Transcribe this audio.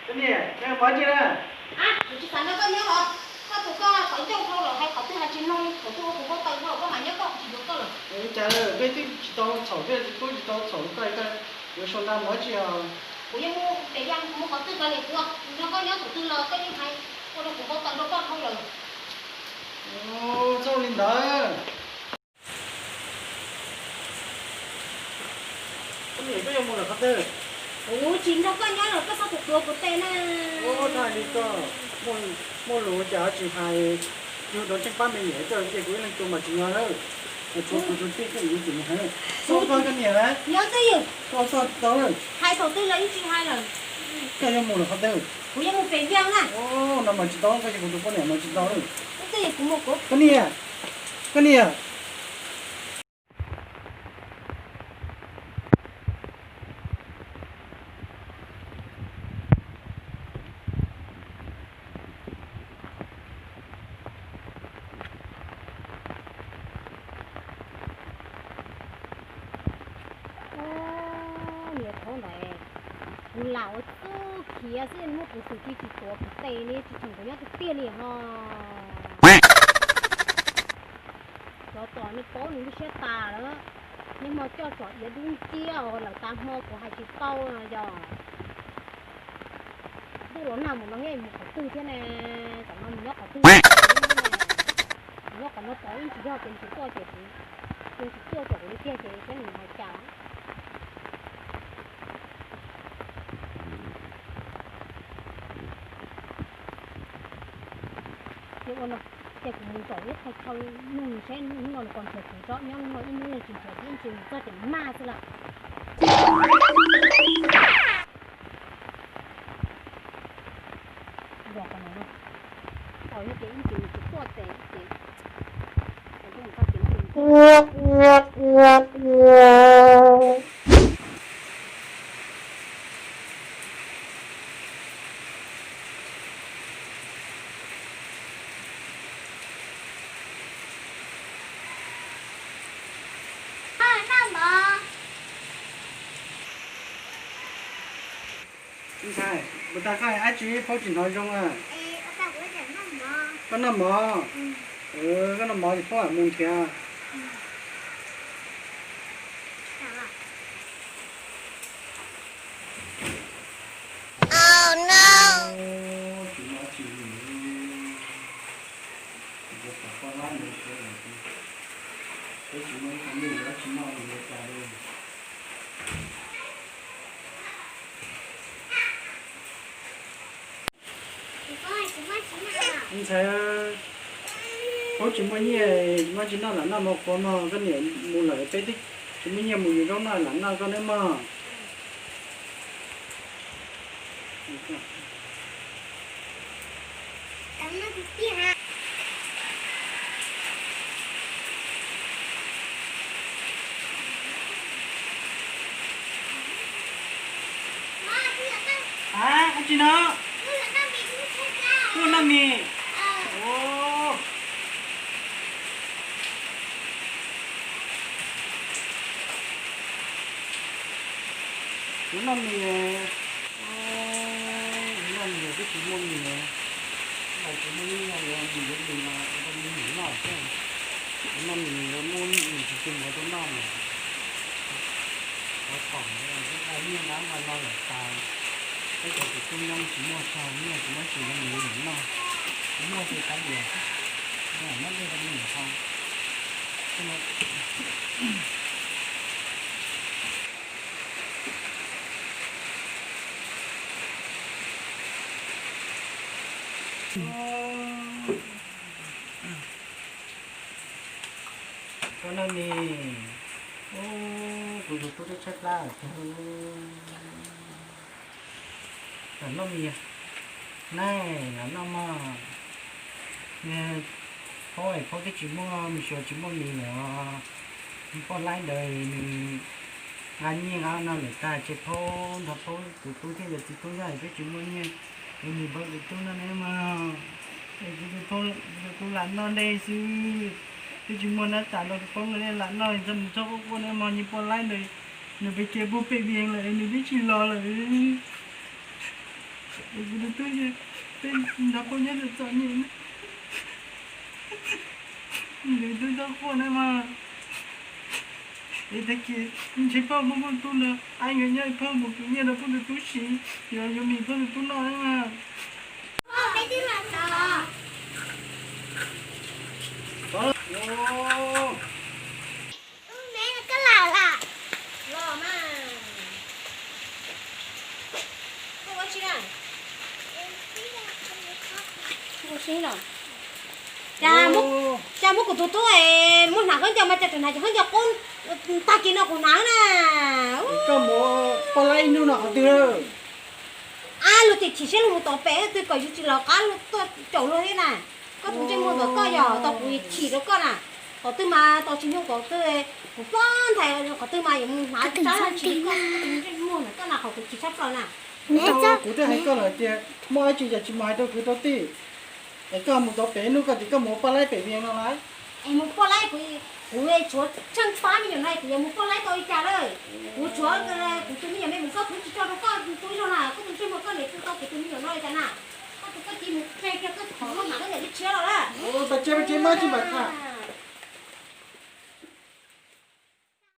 Koj niam, koj mus dab tsi na? Kuv tsis xav nrog koj nyob os. Koj tus koj txhaum ncauj dhau lawm, hais qhov twg hais tsis mloog, thaum twg ua kuv npau taws dhau lawm koj mam nyob koj, kuv tsis yuav koj lawm. Cas peb twb tsis tau txhaum thiab, twb tsis tau txhaum koj, koj yuav sau nra mus dab tsi os? Kuv yeej mus pem yas mus qhov twg kav liam kuv, nrog koj nyob thaum twg los koj yeej hais ua rau kuv npau taws rau koj dhau lawm. Txhob li ntawd. Koj niam, koj yuav mus lawm qhov twg? Kuv tsis nrog koj nyob lawm, koj txhob tuav tuav kuv tes na. Ua tag li koj, muaj lus cas tsis hais, yug rau tseem pab me nyuam koj ces kuv ib leeg tus mas tsis nyob lawm. Kuv tus tij koj yuav tus heev. Koj koj niam na. Yog twj ywm. Koj txhob tau lawm. Hais thaum twg los yeej tsis hais lawm. Koj yuav mus lawm qhov twg? Kuv yuav mus pem yas na. No mas tsis tau, koj yog kuv tus poj niam mas tsis tau lawm. Twj ywm kuv mus kuv. Koj niam, koj niam. Niam thaud ntawd kuv lam ua txuj khiav xwb muab kuv tus tij tsis tuav kuv tes li, tsis cheem kuv nyob tiag tiag li ho. Tsov tom nej paub nws lub siab tas lawm, nej hmo coj tsov iav dub nciab lawm tas hmo kuv hais tsis tau yog. Ntuj los nag mus no neb mus qhov twg thiab ne? Tam no nws nyob qhov twg? Nws nyob qhov no tod, yeej tsis yog ces nws tsis tuaj ces kuv, nws tsis tuaj ces kuv li tiag ces peb nws hais cas. Ces ua no, ces kuv mus zaum ib qho chaw nug nws seb hnub no nws puas nrhiav kuv tso, nyob hnub no ib hnub yeej tsis nrhiav, ib ntsis nws txog ces nws mag xwb lawm. Yog qhov no, yog tias ib ntsis nws tsis tuaj ces, ces Ntxhais, puas tas koj dab tsi paub tsis hnov zoo a? Koj noj mov? Koj noj mov ces phob mam mus nrhiav. Ntxhais, paub tsis muaj nyiaj, tsis muaj tsis noj lam noj mov qhuav mog, koj niam mus lawm peb twb tsis muaj nyiaj mus yug zaub noj lam noj koj neb mog. A, dab tsi no? Kuv noj mis. Kuv noj mis, kuv noj mis twb tsis muaj mis, tsis muaj nyiaj yuav mis yuav mis los ua rau me nyuam noj xwb. Kuv noj mis yuav muab mis tsis tu ua rau noj mas. Ua thaum ntawd nyiaj nqab nqa no lawm tas, peb cov tus tub nyob tsis muaj txog nyiaj, kuv muab tsis ua mis rau me nyuam noj. Kuv muaj ces xav liam, muab dej rau me nyuam haus. Koj noj mis. Ub, kuv tus tub tshaib tshaib plab. Lam noj mis, naj lam noj mog. Phaub es phaub twb tsis muaj mis, xyov tsis muaj mis lawm os. Poj laib ntawd nws nqa nyiaj nqa no lawm tag ces phaub nrog phaub tus tub thiab yog txiv tub thiab es peb tsis muaj nyiaj yuav mis pab tus tub noj ne mog. Es kuv tus tub lam noj dej xwb, twb tsis muaj nab tas rau phaub nqa dej lam noj, txhob mus txhob quaj quaj ne mog, nyias poj laib ntawd nws pem kiag pub pem vias lawm nws twb tsis los lawm. Es kuv tus tub, peb nrog koj nyob txom txom nyem, nws twb tau quaj na mas. Es tag kis ntshe phauj muab phooj tub ntawd, ab nkawd nyob phauj mus khwv nyiaj rau phooj tus tub siv, yuav yuav mis phooj tus tub noj na mas. Cas muab kuv tus tub es muab hnav khaub ncaws mas cas tseem hnav cov khaub ncaws qub, tag kis no kuv hnav na. Koj mus poj laib ib hnub no qhov twg? Ab, luag tias chim siab luag mus tom pem twg kom yus tsis los qab luag tuaj caum luag thiab na. Koj tus ntsej muag ntawm koj yog tau kuv chim rau koj na. Qhov twg mas tos tsis nyog qhov twg, kuv plob nthaim qhov twg mas yuav mus hnav tsab tsis li koj, koj tus ntsej muag ntawm koj na qhov kuv chim tshaj plaws na. Kuv twb hais koj lawm tias muaj dab tsi yog tsis mus hais rau kwv rau tij. Es koj mus tom pem hnub koj tias koj mus ua poj laib pem Vias no lawm. Es mus poj laib kuv, kuv tshuav tsheej pab me nyuam no kuv yuav mus poj laib tau li cas lawm? Kuv tshuav kuv tus me nyuam me mus koj kuv tsis tso rau koj tus ib zaug na, koj tus ntsej muag koj niam tsis tau kuv tus me nyuam no li cas na. Koj tus koj cia mus tseg kiag koj thov koj mam koj niam li tshiab los lawm. Pas tsev pas tsev mas tsis npam tham.